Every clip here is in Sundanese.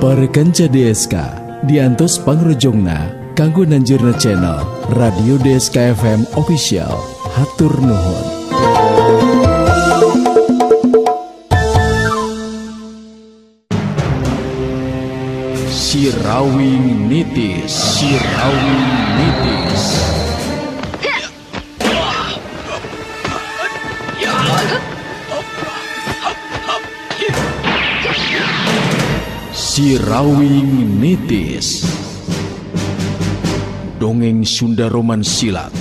Para kanca DSK diantos pangrojongna kanggo nanjurna channel Radio DSK FM Official. Hatur nuhun. Sirawing Nitis, Sirawing Nitis. Sirawing Nitis. Dongeng Sunda Roman Silat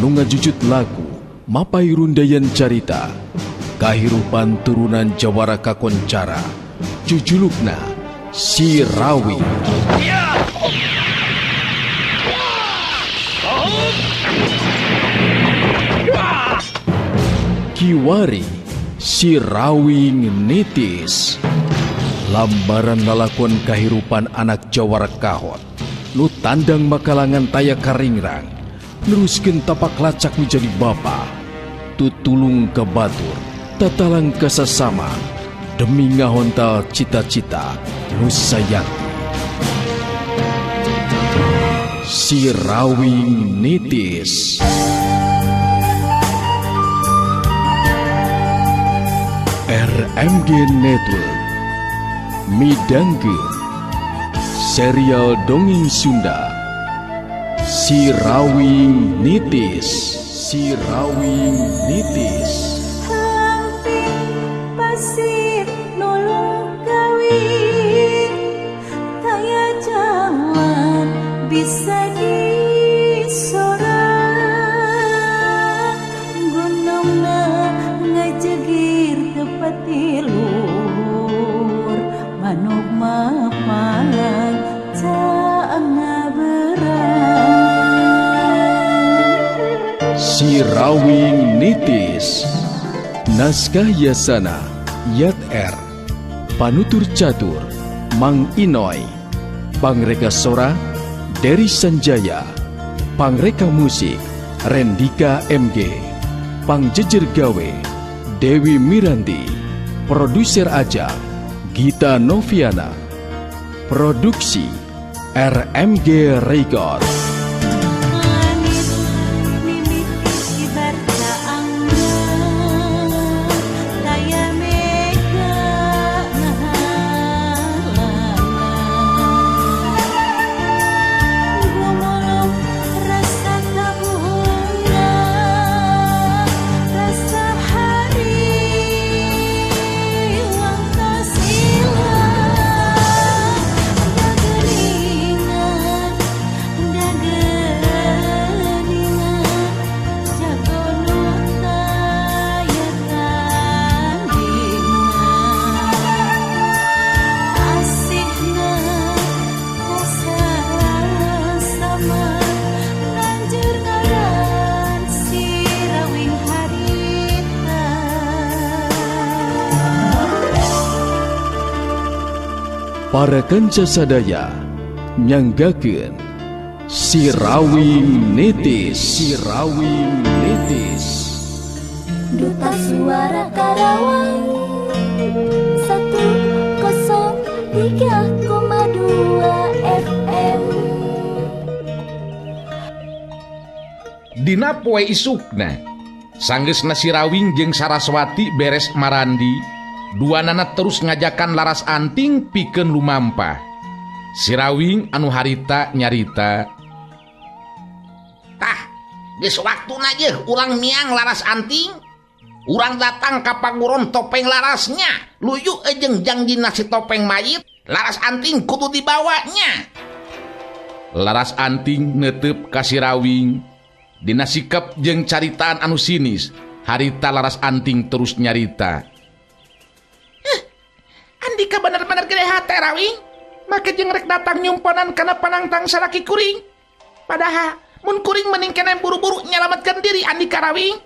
nu ngajujut lagu mapay rundayan carita kahirupan turunan jawara kakoncara jujulukna Sirawing. Kiwari Sirawing Nitis. Lambaran lalakon kahirupan anak jawara kahot nu tandang makalangan taya karingrang neruskeun tapak lacak menjadi bapa tutulung ka batur tatalang ka sasama demi ngahontal cita-cita nu sayakti. Sirawing Nitis. RMG Network midangkeun serial dongeng Sunda Sirawing Nitis. Sirawing Nitis. Hampir pasir nulung kawin taya jalan bisa disorang gunungna ngajegir tepat tiluhur manuk mapalang Sirawing Nitis. Naskah Yasana Yat R. Panutur Catur Mang Inoy. Pangreka Sora Dery Sanjaya. Pangreka Musik Rendika MG. Pangjejer Gawe Dewi Miranti. Produser Aja Gita Noviana. Produksi RMG Record. Para kanca sadaya nyanggakeun Sirawing Nitis. Sirawing Nitis. Duta Suara Karawang 103,2 FM. Dina poe isukna sanggeusna Sirawing jeung Saraswati beres marandi, duanana terus ngajakan Laras Anting pikeun lumampah. Sirawing anu harita nyarita, tah geus waktuna yeuh urang miang Laras Anting. Urang datang ka paguron topeng larasnya, luyu jeung jangjina si topeng mayit. Laras Anting kudu dibawanya. Laras Anting netep ka Sirawing. Dina sikap jeung caritaan anu sinis, harita Laras Anting terus nyarita, Andika bener-bener gede hate Rawing, make jeung rek datang nyumponan kana panangtang salaki kuring. Padahal mun kuring mending kena buru-buru nyalametkeun diri Andika Rawing.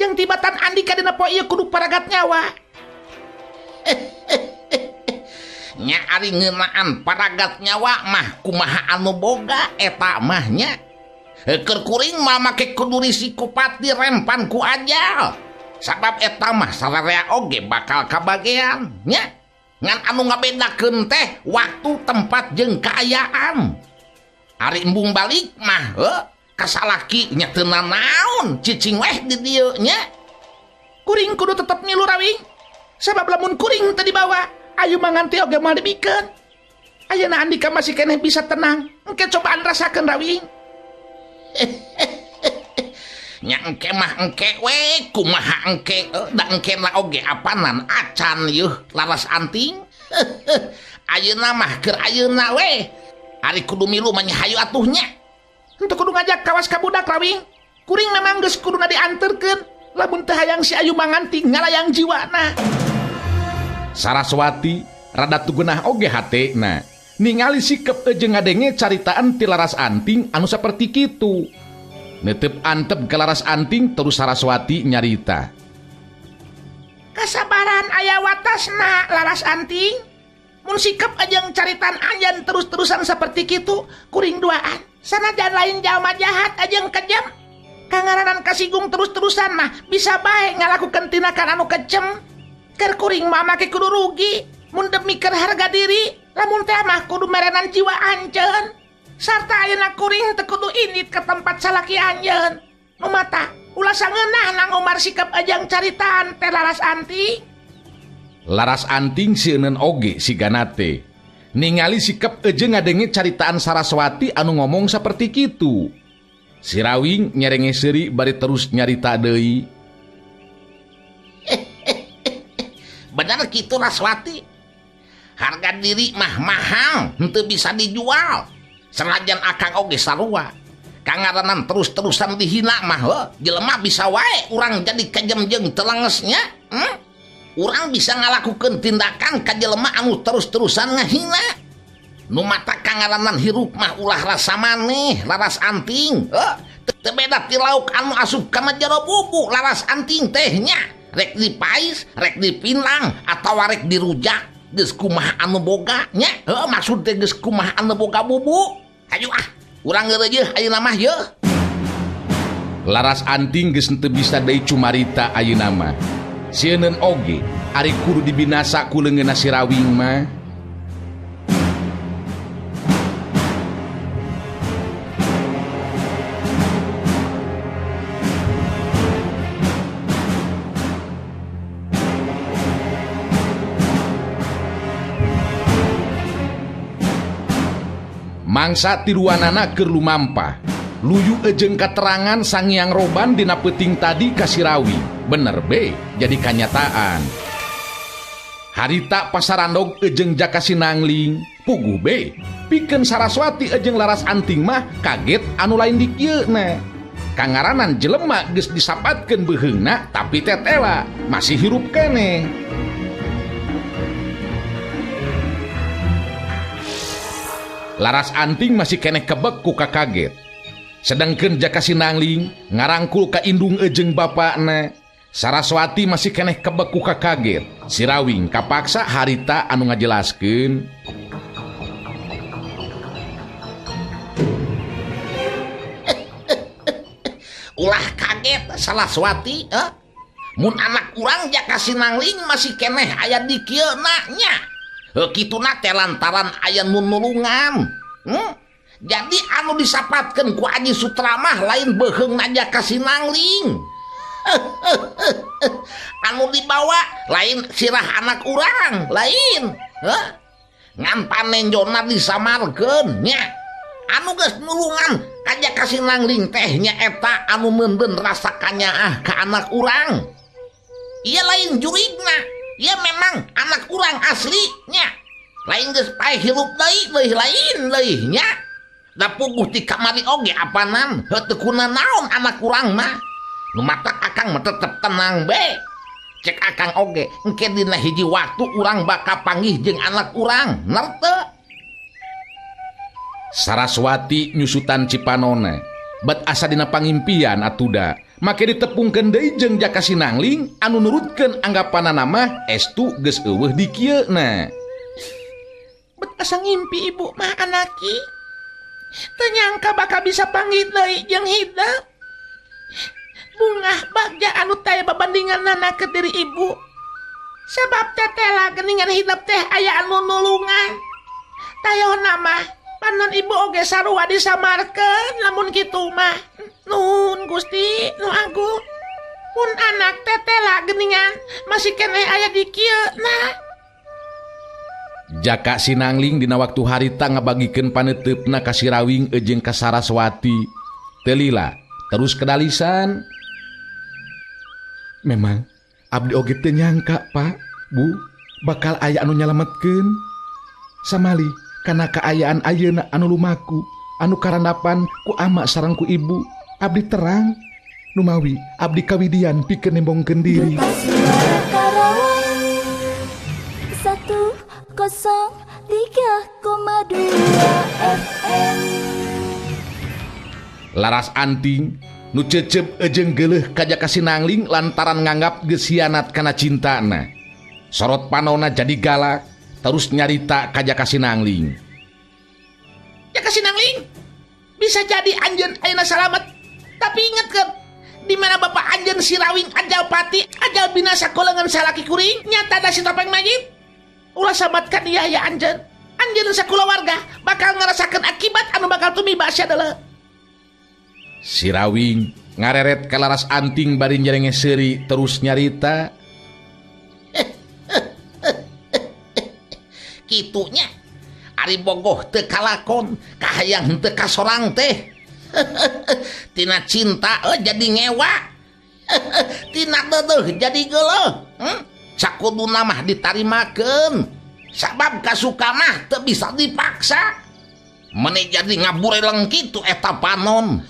Jeung tibatan Andika dina poe ieu kudu paragat nyawa. Nya ari ngeunaan paragat nyawa mah kumaha anu boga eta mah nya. Keur kuring mah make kudu risiko pati rempan ku ajal. Sabab eta mah sararea oge bakal kabagean nya. Ngan anu ngabedakeun teh waktu tempat jeung kaayaan. Ari embung balik mah heuh kasalaki nya teu nanaon cicing weh di dieu nya. Kuring kudu tetep milu Rawing. Sabab lamun kuring teu dibawa, ayu manganti oge moal dibikeun. Ayeuna Andika masih keneh bisa tenang. Engke cobaan rasakeun Rawing. Nya engke mah engke we kumaha engke da engke na oge apanan acan yeuh Laras Anting. Ayeuna mah keur ayeuna we. Ari kudu milu mah nya hayu atuh nya. Henteu kudu ngajak kawas ka budak Rawing. Kuring memang geus kuduna dianterkeun. Lamun teu hayang si Ayu Manganti ngalayang jiwana. Saraswati rada tugenah oge hatena. Ningali sikep jeung ngadenge caritaan ti Laras Anting anu saperti kitu. Netep antep ke Laras Anting terus Saraswati nyarita. Kasabaran aya watasna Laras Anting. Mun sikep jeung caritaan anjan terus-terusan saperti kitu, kuring duaan. Sanajan lain jalma jahat jeung kejam. Kangaranan kasigung terus-terusan mah bisa bae ngalakukeun tindakan anu kejem. Keur kuring mah make kudu rugi, mun demi keur harga diri, lamun teh mah kudu merenan jiwa anjeun. Sarta ayeuna kuring teu kudu indit ke tempat salaki anjeun. Nu mata ulah sangeunah nang Umar sikap ajang caritaan teh Laras Anting. Laras Anting sieun oge sigana teh. Ningali sikap jeung ngadenge caritaan Saraswati anu ngomong saperti kitu. Si Rawing nyerenge seuri bari terus nyarita deui. Bener kitu Raswati. Harga diri mah mahal, henteu bisa dijual. Senajan akang oge sarua. Kangaranan terus-terusan dihina mah heuh, jelema bisa wae urang jadi kejam jeung telengesnya. Urang bisa ngalakukeun tindakan ka jelema anu terus-terusan ngahina. Nu mata kangaranan hirup mah ulah rasa maneh Laras Anting. Heuh, teu beda ti lauk anu asup ka jero bubu Laras Anting teh nya. Rek dipais, rek dipinang atawa rek dirujak geus kumaha anu boga nya. Heuh, maksud teh geus kumaha anu boga bubu. Hayu ah, urang ngeureuyeuh ayeuna mah yeuh. Laras Anting geus teu bisa deui cumarita ayeuna mah. Sieun oge ari kudu dibinasa ku leungeunna si Rawing mah. Mangsa tiruanana keur lumampah. Luyu ejeng katerangan Sangiang Roban dina peuting tadi ka si Rawing. Bener be, jadi kanyataan. Harita pasarandog ejeng Jaka Sinangling. Puguh be, pikeun Saraswati ejeng Laras Anting mah kaget anu lain dikieuna. Kangaranan jelema geus disapatkeun beuheungna tapi tetela masih hirup keneh. Laras Anting masih keneh kebek ku kakaget. Sedangkeun Jaka Sinangling ngarangkul ka indung ejeng bapakna. Saraswati masih keneh kebek ku kakaget. Si Rawing kapaksa harita anu ngajelaskeun. Ulah kaget Saraswati, Mun anak urang Jaka Sinangling masih keneh aya di kieu na nya. Heuh kituna teh lantaran aya nu nulungan. Jadi anu disapatkeun ku Aji Sutra mah lain beuheungna Jaka Sinangling. Anu dibawa lain sirah anak urang, lain. Heuh. Ngan panenjona disamarkeun nya. Anu geus nulungan ka Jaka Sinangling teh nya eta anu meundeun rasa kanyaah ka anak urang. Ieu lain jurigna. Ya memang anak urang aslinya. Lain geus paeh hirup deui, leuih lain leuih nya. Da puguh ti kamari oge apanan, heuh teu kunanaon anak urang mah. Nu matak akang mah tetep tenang be. Cek akang oge, engke dina hiji waktu urang bakal panggih jeung anak urang, nerte. Saraswati nyusutan cipanona, bet asa dina pangimpian atuda. Make ditepungkeun deui jeung Jaka Sinangling anu nurutkeun anggapanana mah estu geus eueuh di kieu na. Bet asa ngimpi ibu mah anaki. Teu nyangka bakal bisa panggih deui jeung hidep. Bungah bagja anu taya babandinganna ke diri ibu. Sebab tetela geningan hidup teh aya anu nulungan. Tayoh nama panon ibu oge sarua disamarkeun lamun kitu mah. Nuhun Gusti nu agung. Mun anak tetela geningan masih keneh aya di kieu nah. Jaka Sinangling dina waktu harita ngabagikeun paneuteup ka Sirawing jeung ka Saraswati. Teu lila terus kedalisan. Memang abdi oge teu nyangka, Pak, Bu, bakal aya anu nyalametkeun. Samali kana kaayaan ayeuna anu lumaku, anu karandapan ku ama sareng ku ibu, abdi terang numawi abdi kawidian pikeun nembongkeun diri. 103,2 FM. Laras Anting nu cecep jeung geuleuh ka Jaka Sinangling lantaran nganggap geus hianat kana cintana. Sorot panona jadi galak terus nyarita ka Jaka Sinangling. Jaka Sinangling, bisa jadi anjeun ayeuna salamet, tapi ingetkeun di mana bapak anjeun Sirawing ajal pati ajal binasa kolengan salaki kuring nyata da si topeng mayit. Ulah sabatkan iya ya anjeun. Anjeun sakulawarga bakal ngerasakeun akibat anu bakal tumiba sia deuleu. Sirawing ngareret ka Laras Anting bari nyerenge seuri terus nyarita. Kitunya ari bogoh teu kalakon kahayang teu kasorang teh. Tina cinta jadi ngewa. Tina deudeuh jadi geuleuh. Sakuduna mah ditarimakeun. Sabab kasuka mah teu bisa dipaksa. Meni jadi ngabureleng kitu eta panon.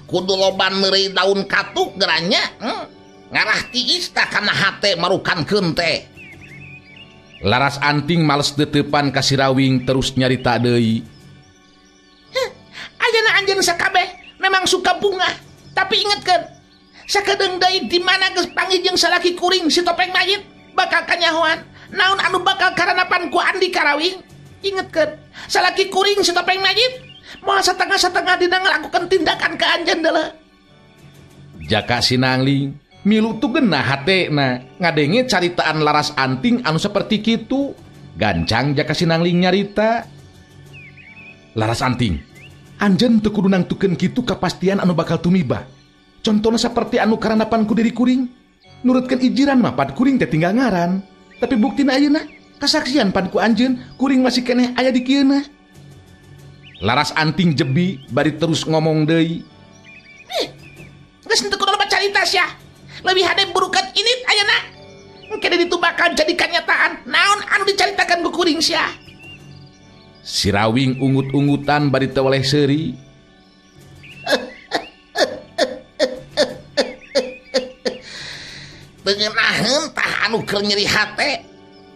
Kudu loba meureuy daun katuk geranya, ngarah tiis tah kana hate marukankeun teh. Laras Anting males teteupan ka Sirawing terus nyarita deui. Ayeuna anjeun sakabeh memang suka bunga, tapi ingetkeun sakedeung deui di mana geus panggih jeung salaki kuring si topeng mayit bakal kanyahoan naon anu bakal karanapan ku Andi Karawing. Ingetkeun salaki kuring si topeng mayit moal setengah-setengah dina ngalakukeun tindakan ka anjeun deuleu. Jaka Sinangling milu tu genah hatena ngadenge caritaan Laras Anting anu seperti kitu. Gancang Jaka Sinangling nyarita. Laras Anting, anjeun teu kudu nangtukeun kitu kapastian anu bakal tumiba. Contohna saperti anu karanapan ku diri kuring. Nurutkeun ijiran mah pad kuring teh tinggal ngaran. Tapi buktina ayeuna kasaksian pad ku anjeun kuring masih keneh aya di kieuna. Laras Anting jebi bari terus ngomong deui. Geus teu kudu loba carita sia. Leuwih hade burukan ini ayeuna. Engke ditu bakal jadi kanyataan naon anu dicaritakeun ku kuring sia. Sirawing ungut-ungutan bari teu weleh seuri. Teu ngeunaheun tah anu keur nyeri hate.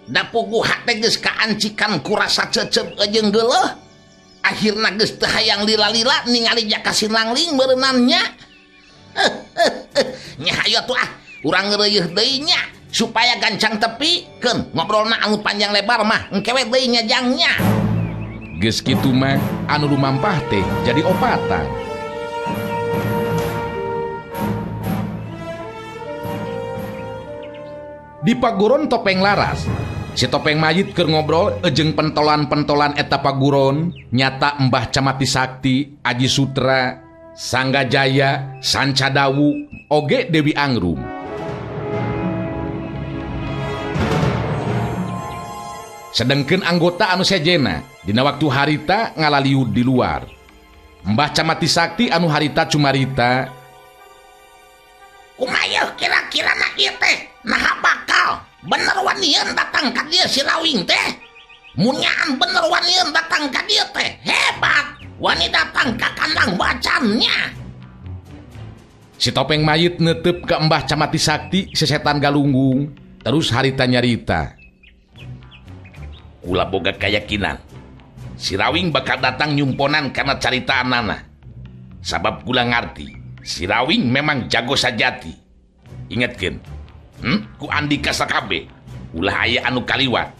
Da puguh hate geus kaancikan ku rasa cecep jeung geuleuh. Akhirna geus teu hayang lila-lila ningali Jaka Sinangling meureunannya. Nya hayo atuh ah, urang ngeureuyeh deui nya supaya gancang tepi keun ngobrolna anu panjang lebar mah engke we deui nya jangnya. Geus kitu mah anu lumampah teh jadi opatan. Di paguron topeng Laras, si topeng mayit keur ngobrol jeung pentolan-pentolan eta paguron nyata Mbah Camati Sakti, Aji Sutra, Sangga Jaya, Sanca Dawu, oge Dewi Angrum. Sedengkeun anggota anu sejena dina waktu harita ngalaliud di luar. Mbah Camati Sakti anu harita cumarita, kumaha kira-kira na ieu teh naha bakal bener wanian datang ka dieu Sirawing teh. Munyaan bener wanian datang ka dieu teh hebat. Wani datang ka kandang bacannya. Si topeng mayit netep ke Mbah Camati Sakti sesetan galunggung terus harita nyarita. Kula boga keyakinan Sirawing bakal datang nyumponan karena caritaan nana. Sabab kula ngarti Sirawing memang jago sajati. Ingatkeun, ku Andika sakabe ulah aya anu kaliwat,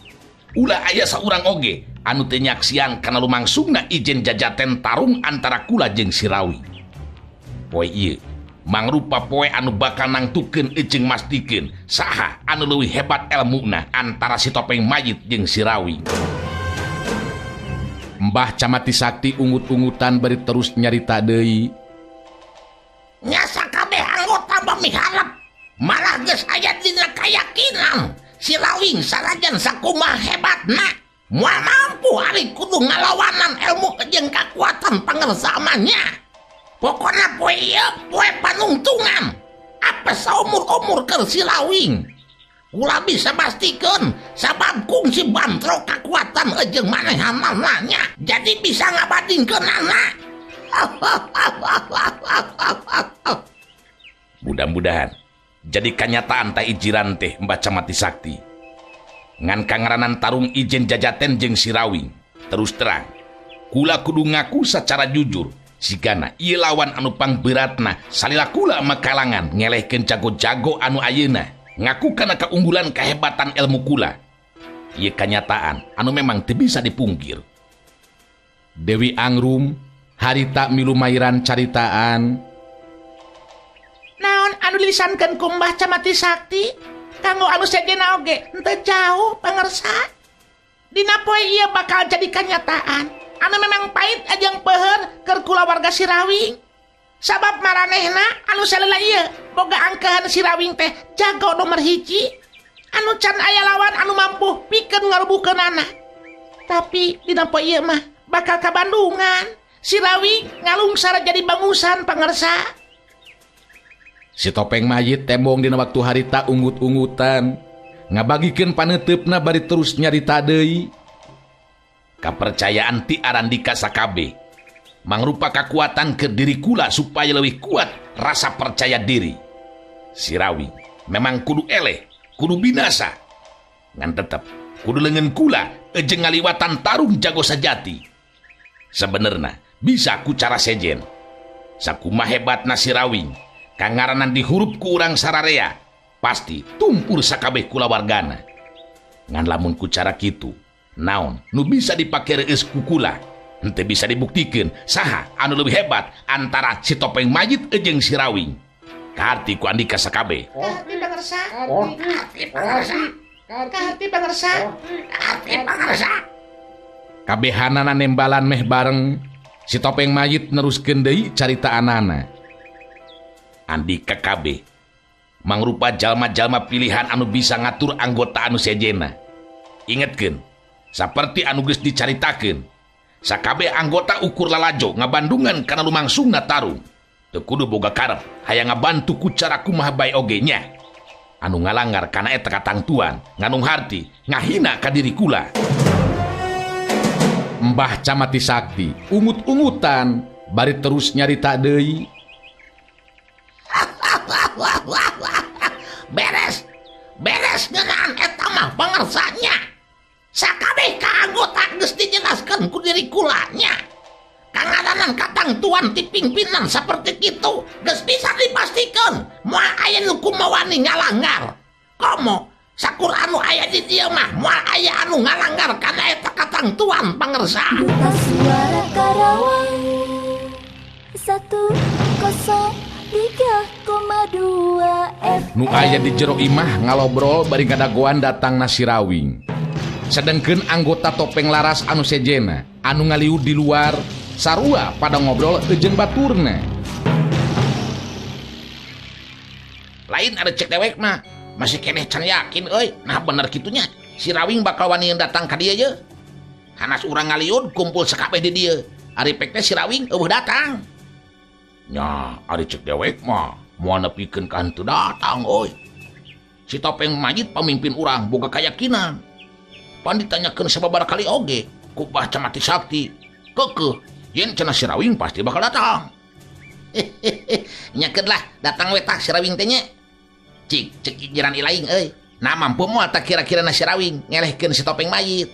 ulah aya saurang oge anu teu nyaksian kana lumangsungna ijen jajaten tarung antara kula jeung Sirawing. Poe ieu Mangrupa poe anu bakal nangtukeun jeung mastikeun saha anu leuwih hebat elmuna antara si topeng mayit jeung si Rawing. Mbah Camati Sakti ungut-ungutan bari terus nyarita deui. Nya sakabeh anggota bamiharep malah geus aya dina kayakinan si Rawing sanajan sakumaha hebatna moal mampu ari kudu ngalawanan ilmu jeung kakuatan pangersamanya. Pokona poe ieu poe panungtungan apa saumur-umur keur si Rawing. Ulah bisa pastikeun sabab kungsi bantrok kakuatan jeung manehanana jadi bisa ngabadingkeunana. Mudah-mudahan jadi kanyataan ta ijiran teh Mbah Camati Sakti. Ngan kangaranan tarung ijen jajaten jeung si Rawing. Terus terang, kula kudu ngaku secara jujur sigana ieu lawan anu pangberatna salila kula makalangan ngelehkeun jago-jago anu ayeuna. Ngaku kana keunggulan kehebatan ilmu kula. Ieu kanyataan anu memang teu bisa dipungkir. Dewi Angrum harita milu mairan caritaan. Naon anu dilisankeun ku Mbah Camati Sakti kanggo anu sejenna oge henteu jauh pangersa. Dina poe ieu bakal jadi kanyataan anu memang pahit ajeng peuheur keur kulawarga si Rawing. Sabab maranehna anu salila ieu boga angkehan si Rawing teh jago nomor 1 anu can aya lawan anu mampu pikeun ngarubuhkeunana. Tapi dina poe ieu mah bakal ka Bandungan. Si Rawing ngalungsar jadi bangusan pangersa. Si topeng mayit tembong dina waktu harita ungut-ungutan ngabagikeun paneuteup bari terus nyarita deui. Kapercayaan ti Arandika sakabe mangrupa kakuatan ke diri kula supaya lebih kuat rasa percaya diri. Si Rawing memang kudu eleh, kudu binasa. Ngan tetep kudu leungeun kula jeung ngaliwatan tarung jago sajati. Sebenerna bisa ku cara sejen. Sakumaha hebatna si Rawing, kangaranan dihurup ku urang sararea, pasti tumpur sakabeh kulawargana. Ngan lamun ku cara kitu, naon nu bisa dipake reueus ku kula? Henteu bisa dibuktikeun saha anu leuwih hebat antara si topeng mayit jeung si Rawing. Kaharti ku Andika sakabe. Kaharti pangersa. Kaharti pangersa. Kaharti pangersa. Kaharti pangersa. Kabehanana nembalan meh bareng, si topeng mayit neruskeun deui caritaanana. Andika kabeh mangrupa jalma-jalma pilihan anu bisa ngatur anggota anu sejena. Ingetkeun, saperti anu geus dicaritakeun, sakabeh anggota ukur lalajo ngabandungan kana lumangsungna tarung. Teu kudu boga karep hayang ngabantu ku cara kumaha bae oge nya. Anu ngalanggar kana eta katangtuan, nganung harti, ngahina ka diri kula. Mbah Camati Sakti ungut-ungutan bari terus nyarita deui. Beres, beres ngeunaan eta mah pangersanya. Sakabeh ka anggota geus dijelaskeun ku diri kulanya. Kangaranan katangtuan ti pimpinan saperti kitu geus bisa dipastikeun moal aya nu kumawani ngalanggar. Komo sakur anu aya di dieu mah moal aya anu ngalanggar kana eta katangtuan pangersa. Duta Suara Karawang 103,2 FM. Nu aya di jero imah ngalobrol bari ngadagoan datangna si Rawing. Sedengkeun anggota topeng laras anu sejena anu ngaliud di luar sarua pada ngobrol jeung baturna. Lain ada cek dewek mah masih keneh can yakin euy. Nah bener kitunya si Rawing bakal wani datang ka dieu ye. Hanas urang ngaliud kumpul sakabeh di dieu. Ari pek teh si Rawing eueuh datang. Nya ari cek dewek mah moal nepikeun ka henteu datang euy. Si topeng mayit pamimpin urang boga kayakinan. Pan ditanyakeun sababaraha kali oge ku Mbah Camati Sakti. Keukeuh yen cenah si Rawing pasti bakal datang. Nyakeun lah datang we tah si Rawing teh nya. Cik cek jiran ilaing euy. Nah mampu moal tah kira-kira na si Rawing ngelehkeun si topeng mayit.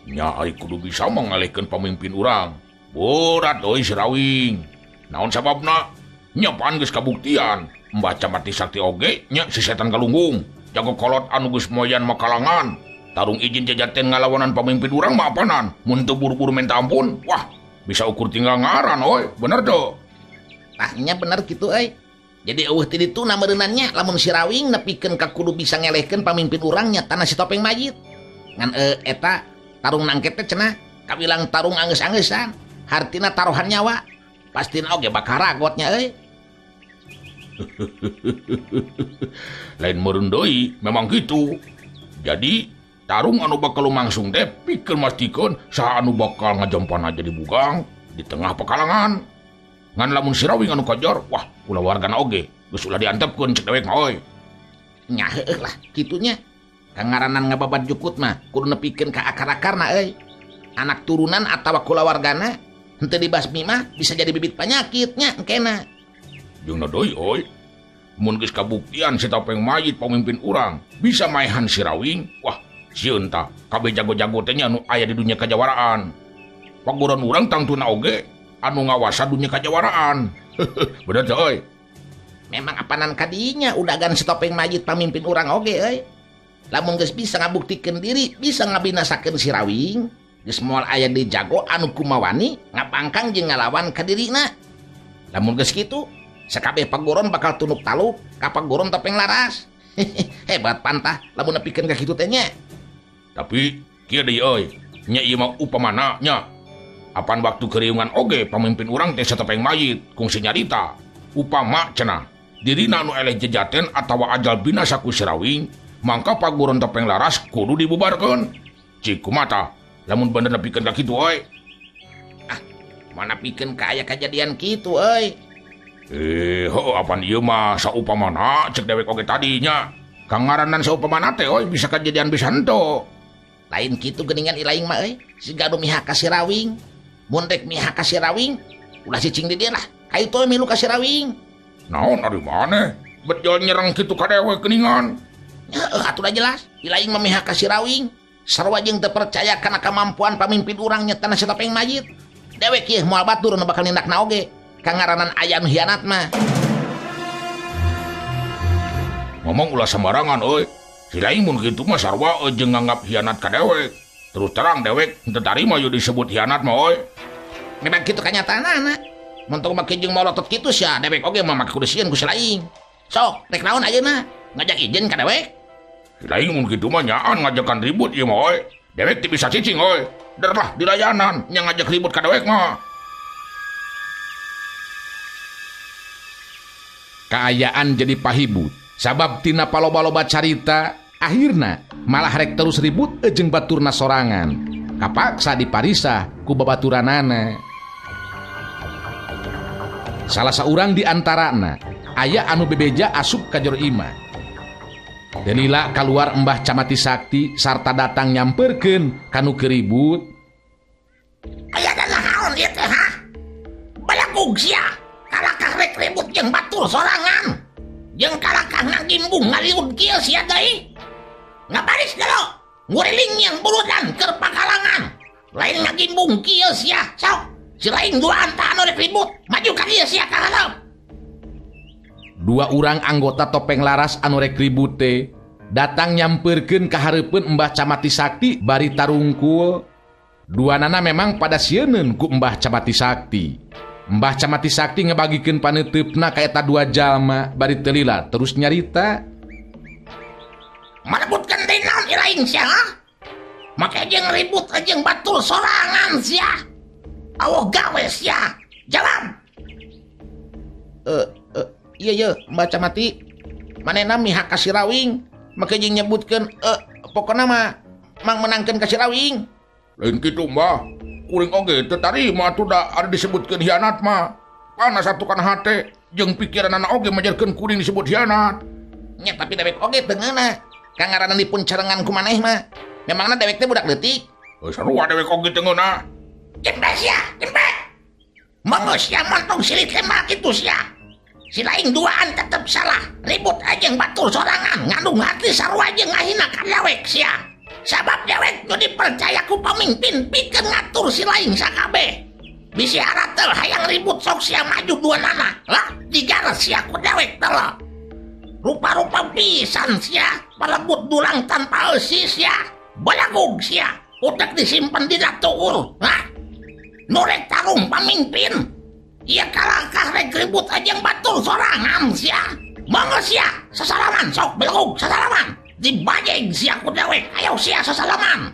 Nya ari kudu bisa mah ngalehkeun pamimpin urang. Berat euy si Rawing. Naon sababna? Nya pan geus kabuktian. Mbah Camati Sakti oge nya si setan galunggung. Jago kolot anu geus moyan makalangan. Tarung izin jajaten ngalawanan pamimpin urang mah apanan. Mun teu buru-buru minta ampun, wah bisa ukur tinggal ngaran euy. Bener teu? Tah nya bener kitu euy. Jadi eueuh ti dituna meureunannya lamun si Rawing nepikeun ka kudu bisa ngelehkeun pamimpin urangnya tanah si topeng mayit. Ngan eta tarung nangket teh cenah kawilang tarung anggeus-anggeusan. Hartina taruhan nyawa. Pastina oge bakal ragotnya euy. Lain meureun deui memang kitu. Jadi tarung anu bakal lumangsung teh pikeun mastikeun saha anu bakal ngajompana jadi bugang di tengah pekalangan. Ngan lamun si Rawing anu kajar, wah kulawargana oge geus ulah diantepkeun cek dewek mah euy. Nya heueuh lah kitunya. Kangaranan ngababat jukut mah kudu nepikeun ka akar-akarna euy. Anak turunan atawa kulawargana henteu dibasmi mah bisa jadi bibit panyakitnya engkena. Jeung deui euy. Mun geus kabuktian si topeng mayit pamimpin urang bisa maehan si Rawing, wah sieun tah kabeh jago-jago teh nya anu aya di dunya kajawaraan. Paguron urang tangtuna oge anu ngawasa dunya kajawaraan. Bener teh euy. Memang apanan kadinya udagan si topeng mayit pamimpin urang oge euy. Lamun geus bisa ngabuktikeun diri, bisa ngabinasakeun si Rawing, geus moal aya deui jago anu kumawani ngapangkang jeung ngalawan ka dirina. Lamun geus kitu, sakabeh paguron bakal tunuk taluk ka paguron topeng laras. Hebat pantah lamun nepikeun ka kitu teh nya. Tapi kieu deui euy, nya ieu mah upamana nya. Apan waktu keriungan oge pamimpin urang teh satopeng mayit kungsi nyarita. Upama cenah dirina anu eleh jejaten atawa ajal binasa ku si Rawing, mangka paguron topeng laras kudu dibubarkeun. Cik kumata lamun bener nepikeun ka kitu euy. Ah, mana pikeun ka aya kajadian kitu euy. Heuh apan ieu mah saupamana cek dewek oge tadinya. Kangaranan saupamana teh euy bisa kajadian bisa henteu. Lain kitu geuningan ilaing mah euy, siga nu mihak ka si Rawing. Mun rek mihak ka si Rawing, ulah cicing di dieu lah. Ka itu milu ka si Rawing. Naon ari maneh? Bejol nyerang kitu ka dewek geuningan. Heuh atuh da jelas, ilaing mah mihak ka si Rawing. Sarua jeung teu percaya kana kamampuan pamimpin urang nya tanah si topeng mayit. Dewek ieu moal batur nu bakal nindakna oge. Kangaranan aya nu hianat mah. Ngomong ulah sembarangan euy. Si lain mun kitu mah sarua jeung nganggap hianat ka dewek. Terus terang dewek henteu tarima ieu disebut hianat mah euy. Memang kitu kanyataanana. Mun tong make jeung molotot kitu sia dewek oge mah make kudu sieun ku si lain. Sok rek naon ayeuna? Ngajak izin ka dewek? Si lain mun kitu mah nyaan ngajakan ribut ieu mah euy. Dewek teu bisa cicing euy. Der lah di layanan nya ngajak ribut ka dewek mah. Kaayaan jadi pahibut sabab tina paloba-loba carita akhirna malah rek terus ribut jeung baturna sorangan kapaksa diparisah ku babaturanana. Salah saurang di antarana aya anu bebeja asup ka jero imah. Delila kaluar Embah Camati Sakti sarta datang nyamperkeun kanu keur ribut. Aya naon ieu teh ha? Balagug sia. Kalakah rek ribut jeung batur sorangan. Jeung kalakah ngagimbung ngaliud kieu sia deui. Ngabaris gelo, nguriling yang burudan keur pakalangan. Lain ngagimbung kieu sia, sok. Si lain dua anu rek ribut, maju ka dieu sia ka hareup. Dua urang anggota topeng laras anu rek ribut teh datang nyamperkeun ka hareupeun Embah Camati Sakti bari tarungkul. Dua nana memang pada sieuneun ku Embah Camati Sakti. Mbah Camati Sakti ngebagikeun paneuteup-na ka eta dua jalma bari teu lila terus nyarita. Marebutkeun deui naon iraing sia? Make jeung ribut jeung batur sorangan sia. Awoh gawe sia. Jawab. Iya Mbah Camati. Manehna mihak ka si Rawing, make jeung nyebutkeun pokona mah mang menangkeun ka si Rawing. Lain kitu Mbah. Kuring oge teu tarima atuh da ada disebutkeun hianat mah. Panas atuh kana hate jeung pikiranana oge majarkeun kuring disebut hianat. Nya tapi dewek oge teu ngeunah. Kangaranan dipun cerengan ku maneh mah. Memangna dewek teh budak leutik. Heuh sarua dewek oge teu ngeunah. Jembe sia, jembe. Mangga sia montong silit hemal kitu sia. Si lain duaan tetep salah. Ribut aja jeung batur sorangan, ngandung hati sarua jeung ngahina ka dewek sia. Sabab dewek nu dipercaya ku pamimpin pikeun ngatur si lain sakabeh. Bisi aratel hayang ribut sok sia maju dua nana. Lah digares sia ku dewek teh. Rupa-rupa pisan sia, palebut dulang tanpa eusi sia. Balagug sia, utek disimpen di datuur. Hah? Nu rek tarung pamimpin. Ieu kalangkah rek ribut aja yang batur sorangan sia. Mangga sia, sasalaman sok belegug sasalaman. Dibajeng sia ku dewek, ayo sia sasalaman.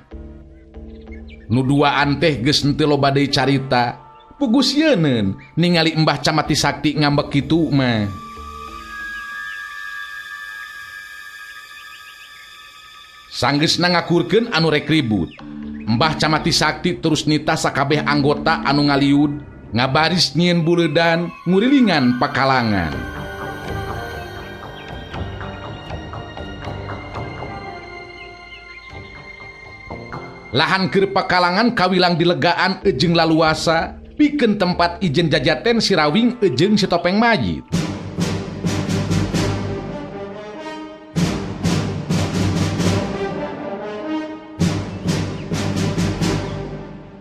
Nu duaan teh geus henteu loba deui carita. Puguh sieuneun ningali Mbah Camati Sakti ngambek kitu mah. Sanggeusna ngakurkeun anu rek ribut. Mbah Camati Sakti terus nitah sakabeh anggota anu ngaliud ngabaris nyieun buleudan ngurilingan pakalangan. Lahan keur pakalangan kawilang dilegaan jeung laluasa pikeun tempat ijen jajaten si Rawing jeung si Topeng Mayit.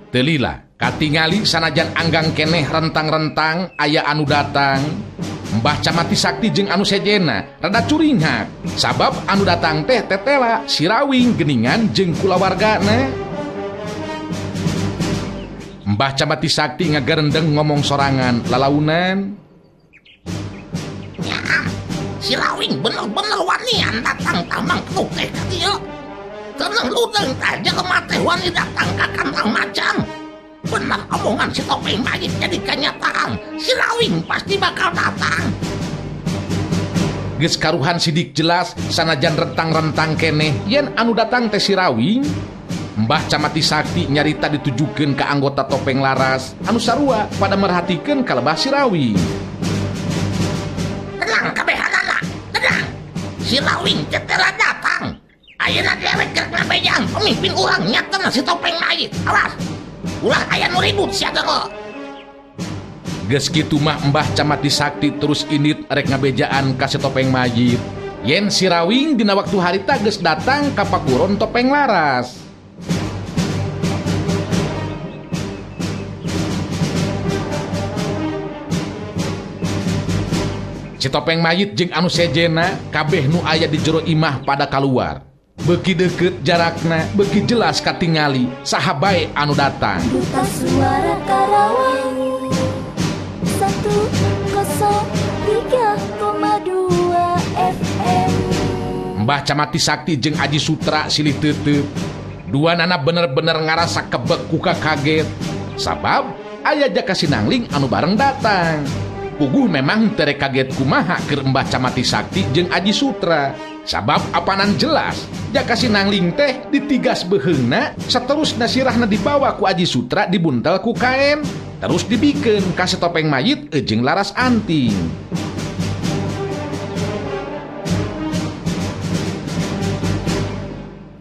Teu lila katingali sanajan anggang keneh rentang-rentang aya anu datang. Mbah Camati Sakti jeung anu sejena rada curinghak sabab anu datang teh tetela si Rawing geningan jeung kulawargana. Mbah Camati Sakti ngagerendeng ngomong sorangan lalaunan. Nyaam, si Rawing bener-bener wanian datang tamang keluk teh ka dieu. Tenang ludeng teh jelema teh wani datang ka kandang macan. Benar omongan si Topeng Mayit jadi kenyataan. Si Rawing pasti bakal datang. Geus karuhan sidik jelas sanajan rentang-rentang keneh yen anu datang teh si Rawing. Mbah Camati Sakti nyarita ditujukeun ka anggota Topeng Laras anu sarua pada merhatikeun ka lebah si Rawing. Tenang kabehanana, tenang. Si Rawing teh telah datang. Ayeuna dewek keur ngabejaan pemimpin urang nyatana si Topeng Mayit. Awas. Ulah aya nu ribut sia teh. Geus kitu mah Mbah Camati Sakti terus indit rek ngabejaan ka si Topeng Mayit. Yen si Rawing dina waktu harita geus datang ka pakuron Topeng Laras. Si Topeng Mayit jeung anu sejena kabeh nu aya di jero imah pada kaluar. Beuki deukeut jarakna, beuki jelas katingali saha bae anu datang. Duta Suara Karawang 103,2 FM. Mbah Camati Sakti jeung Aji Sutra silih teuteub. Dua nana bener-bener ngarasa kebek kuka kaget. Sabab aya Jaka Sinangling anu bareng datang. Puguh memang tere kaget kumaha keur Mbah Camati Sakti jeung Aji Sutra. Sabab apanan jelas Jaka Sinangling teh ditigas beheungna saterusna sirahna dibawa ku Aji Sutra dibuntel ku kaen terus dibikeun ka si Topeng Mayit jeung Laras Anting.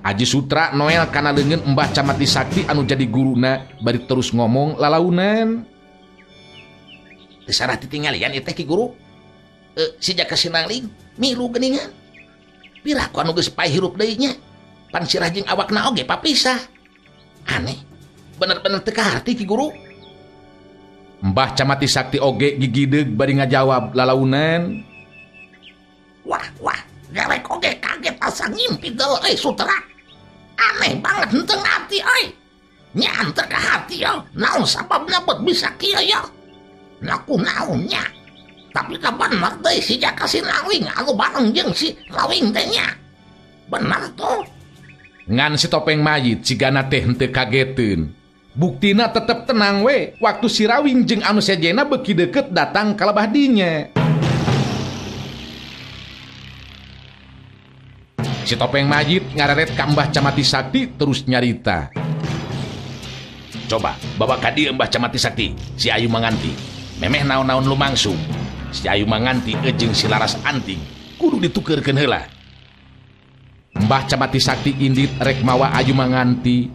Aji Sutra noel kana leungeun Mbah Camati Sakti anu jadi guruna bari terus ngomong lalaunan. Teu sarah titinggalian ieu teh ki guru. Si Jaka Sinangling milu geuningan. Piraku anu geus paeh hirup deui nya. Pan sirah jeung awakna oge papisah. Aneh, bener-bener teu kaharti ki guru. Mbah Camati Sakti oge gigideug bari ngajawab lalaunan. Wah, wah, garek oge kaget asa ngimpi deul euy Sutra. Aneh banget henteu ngarti euy. Nya teu kaharti yo, naon sababna bet bisa kieu yo. Naku naon nya. Tapi ka bener deui si Jaka Sinangling anu bareng jeung si Rawing teh nya. Bener tuh. Ngan si Topeng Mayit cigana teh henteu kageteun. Buktina tetep tenang we waktu si Rawing jeung anu sejena beuki deukeut datang ka lebah dinya. Si Topeng Mayit ngareret ka Mbah Camati Sakti terus nyarita. Coba bawa ka dieu Mbah Camati Sakti, si Ayu Manganti. Memeh naon-naon lumangsung. Si Ayu Manganti jeung si Laras Anting kudu ditukeurkeun heula. Mbah Camati Sakti indit rek mawa Ayu Manganti.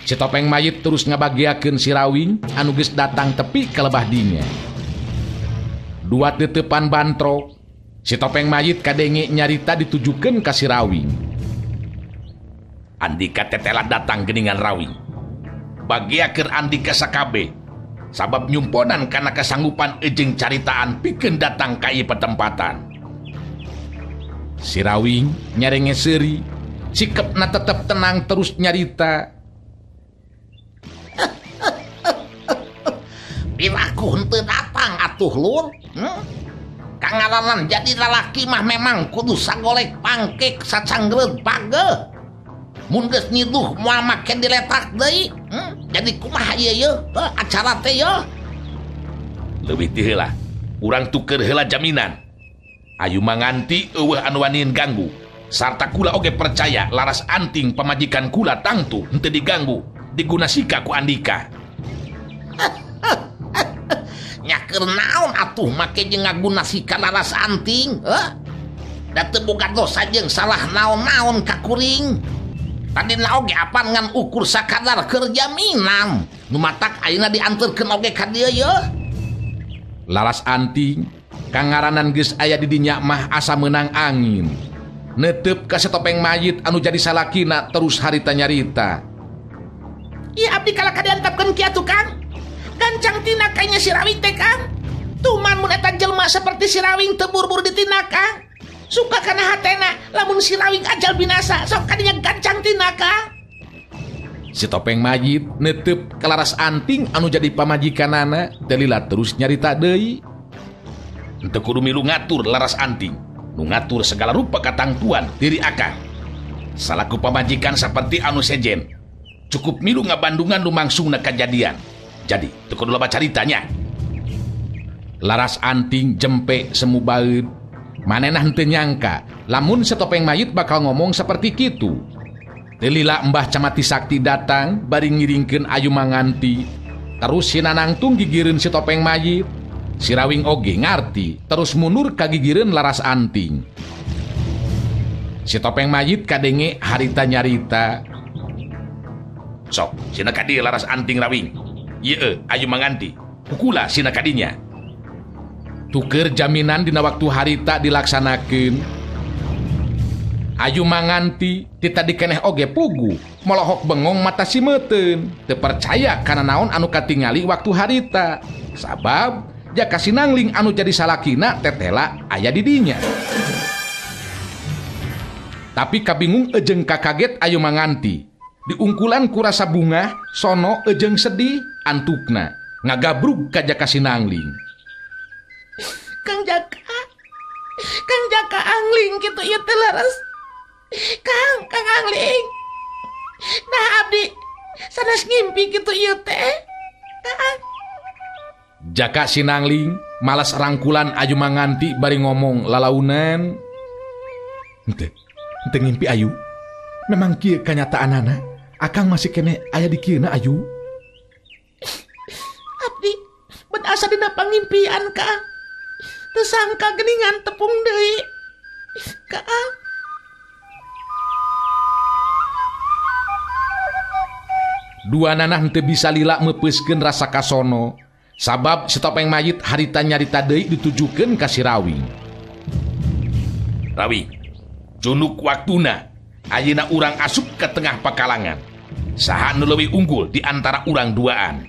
Si Topeng Mayit terus ngabagiakeun si Rawing anu geus datang tepi ka lebah dinya. Dua teuteupan bantrok, si Topeng Mayit kadenge nyarita ditujukeun ka si Rawing. Andika tetela datang geuningan Rawing. Bagiakeun Andika sakabeh sabab nyumponan kana kasanggupan jeung caritaan pikeun datang ka ieu patempatan. Si Rawing nyarenge seuri, sikepna tetep tenang terus nyarita. Piraku henteu datang atuh lur. Kangaranan jadi lalaki mah memang kudu sagolek pangkek sacangreud pageuh. Mun geus nyiduh moal make diletak deui. Jadi kumaha ieu yeuh acara teh yeuh? Leuwih ti heula, urang tuker heula jaminan. Ayu Manganti eueuh anu waniin ganggu. Sarta kula oge percaya Laras Anting pamajikan kula tangtu henteu diganggu, digunasika ku Andika. Nyaker naon atuh make jeung ngagunasika Laras Anting, heuh? Da teu boga dosa jeung salah naon-naon ka kuring. Tadina oge apan ngan ukur sakadar keur jaminan. Nu matak ayeuna dianterkeun oge ka dieu yeuh. Laras Anting kangaranan geus aya di dinya mah asa meunang angin. Netep ka satopeng mayit anu jadi salakina terus harita nyarita. Ieu abdi kalah ka diantepkeun kieu atuh Kang. Gancang tina kayaknya si Rawing teh Kang. Tuman mun eta jelema seperti si Rawing teu buru-buru ditina Kang. Suka kana hatena lamun si Rawing ajal binasa sok kadinya gancang tina Kang. Si topeng mayit netep ka Laras Anting anu jadi pamajikanana delila terus nyarita deui. Henteu kudu milu ngatur Laras Anting, nu ngatur segala rupa katangtuan diri akang. Salaku pamajikan saperti anu sejen, cukup milu ngabandungan nu mangsungna kajadian. Jadi teu kudu loba caritanya. Laras Anting jempe semu baeud. Manehna henteu nyangka lamun setopeng mayit bakal ngomong seperti kitu. Telila Mbah Camati Sakti datang bari ngiringkeun Ayu Manganti. Terus si Nanangtung gigireun si topeng mayit. Si Rawing oge ngarti terus mundur ka gigireun Laras Anting. Si topeng mayit kadenge harita nyarita. Sok sina ka dieu Laras Anting Rawing. Ieu Ayu Manganti. Pukula sina kadinya. Tuker jaminan dina waktu harita dilaksanakeun. Ayu Manganti tita dikeneh oge pugu, molohok bengong mata simeuten, teu percaya kana naon anu katingali waktu harita. Sabab Jaka Sinangling anu jadi salakina tetela aya di dinya. Tapi kabingung ejeng kakaget Ayu Manganti. Diungkulan ku rasa bungah, sono ejeng sedih antukna ngagabrug ka Jaka Sinangling. Kang Jaka Angling kitu ieu teh leres. Kang Angling. Nah abdi sanes ngimpi kitu ieu teh. Kang Jaka Sinangling malas rangkulan Ayu Manganti bari ngomong lalaunan. Henteu ngimpi Ayu. Memang kieu kanyataanana. Akang masih kene aya di kieu na Ayu. Abdi bet asa dina pangimpian Kang. Teu sangka geuningan tepung deui. Kang. Dua nanah henteu bisa lila meupeuskeun rasa kasono. Sabab si topeng mayit harita nyarita deui ditujukeun ka si Rawing. Rawing, junuk waktuna ayeuna urang asup ke tengah pakalangan. Saha nu leuwih unggul di antara urang duaan?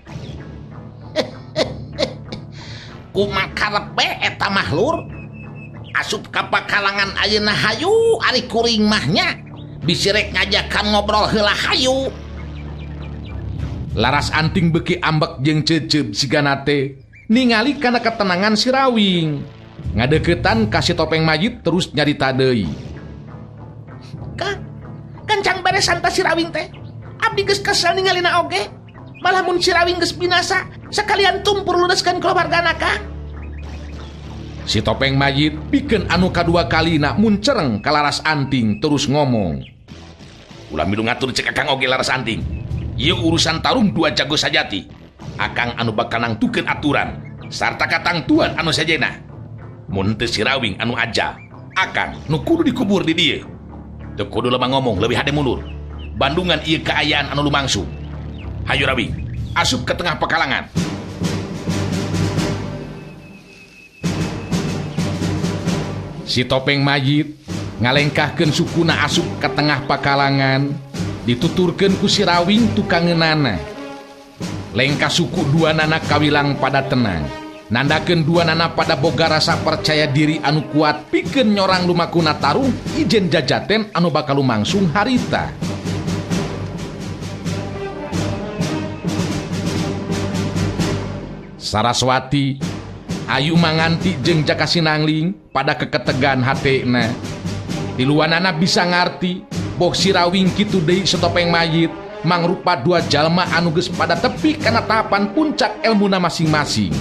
Kumaha karep be eta mah lur? Asup ka pakalangan ayeuna hayu ari kuring mah nya. Bisi rek ngajakan ngobrol heula hayu. Laras Anting beuki ambek jeung ceuceub sigana teh ningali kana ketenangan si Rawing. Ngadeukeutan ka si topeng mayit terus nyarita deui. Kang, gancang beresan ta si Rawing teh. Abdi geus kesel ningalina oge. Malah mun si Rawing geus binasa, sekalian tumpur luneskeun keluargana Kang. Si topeng mayit pikeun anu kadua kalina muncereng ka Laras Anting terus ngomong. Ulah milu ngatur cek akang oge Laras Anting. Ieu urusan tarung dua jago sajati. Akang anu bakal nangtukeun aturan sarta katangtuan anu sejena. Mun teu si Rawing anu aja, akang nu kudu dikubur di dieu. Teu kudu lemah ngomong leuwih hade mundur. Bandungan ieu kaayaan anu lumangsung. Hayu Rawing, asup ke tengah pekalangan. Si topeng mayit ngalengkahkeun sukuna asup ke tengah pakalangan. Dituturkeun ku si Rawing tukangeunana. Lengkah suku dua nana kawilang pada tenang. Nandakeun dua nana pada boga rasa percaya diri anu kuat pikeun nyorang lumakuna tarung ijen jajaten anu bakal lumangsung harita. Saraswati Ayu Manganti jeung Jaka Sinangling pada keketegan hatena. Tiluanana bisa ngarti boh Sirawing kitu deui setopeng mayit mangrupa dua jalma anu geus pada tepi kana tahapan puncak elmuna masing-masing.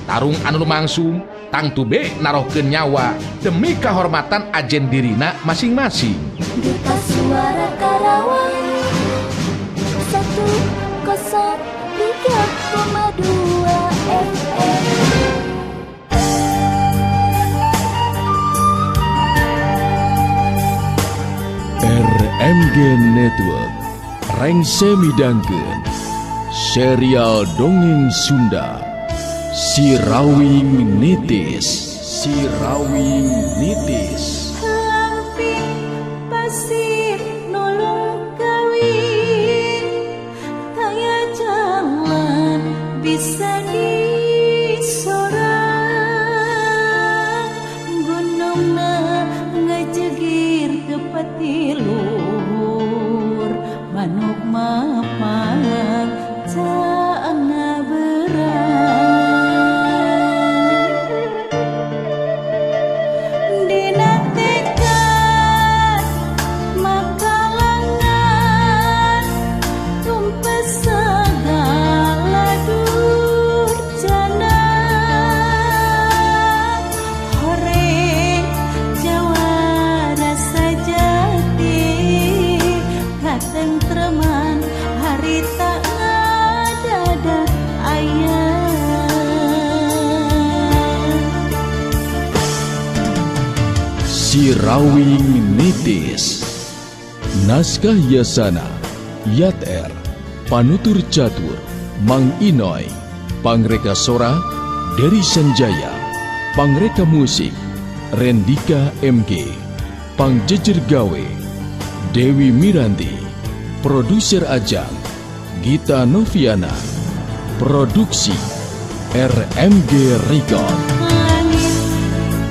Tarung anu lumangsung tangtu be narohkeun nyawa demi kahormatan ajen dirina masing-masing. Duta Suara Karawang 103,2 FM. RMG Network rengse midangkeun serial dongeng Sunda Sirawing Nitis. Sirawing Nitis. Lamping pasir nulung kawin, taya jalan bisa disorang, gunungna ngejegir tepati luhur, manuk mapang caangna berang. Dina tekad makalangan tumpes segala durjana, horeng jawara sajati katentreman harita ngadada aya. Sirawing Nitis. Naskah Yasana, Yat R, Panutur Catur, Mang Inoy, Pangreka Sora, Dery Sanjaya, Pangreka Musik, Rendika MG, Pangjejer Gawe, Dewi Miranti, Produser Ajang, Gita Noviana, Produksi RMG Record. Langit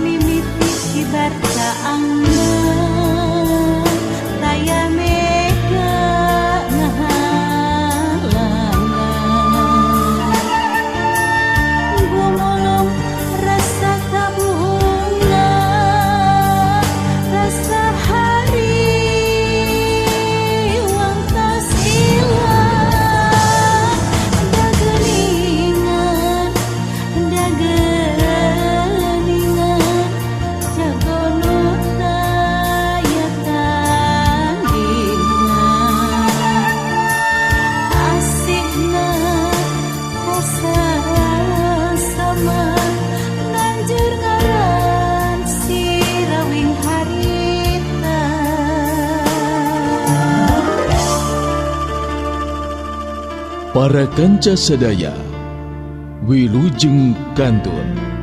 mimiti kibar caangna, taya mega ngahalangan, gumulung rasa kabunga, rasa hari wang tas ilang, dageningan dageningan jago nu taya tandingan, asihna rasa sama nanjur ngaran Sirawing harita. Para kanca sadaya, wilujeng kantun.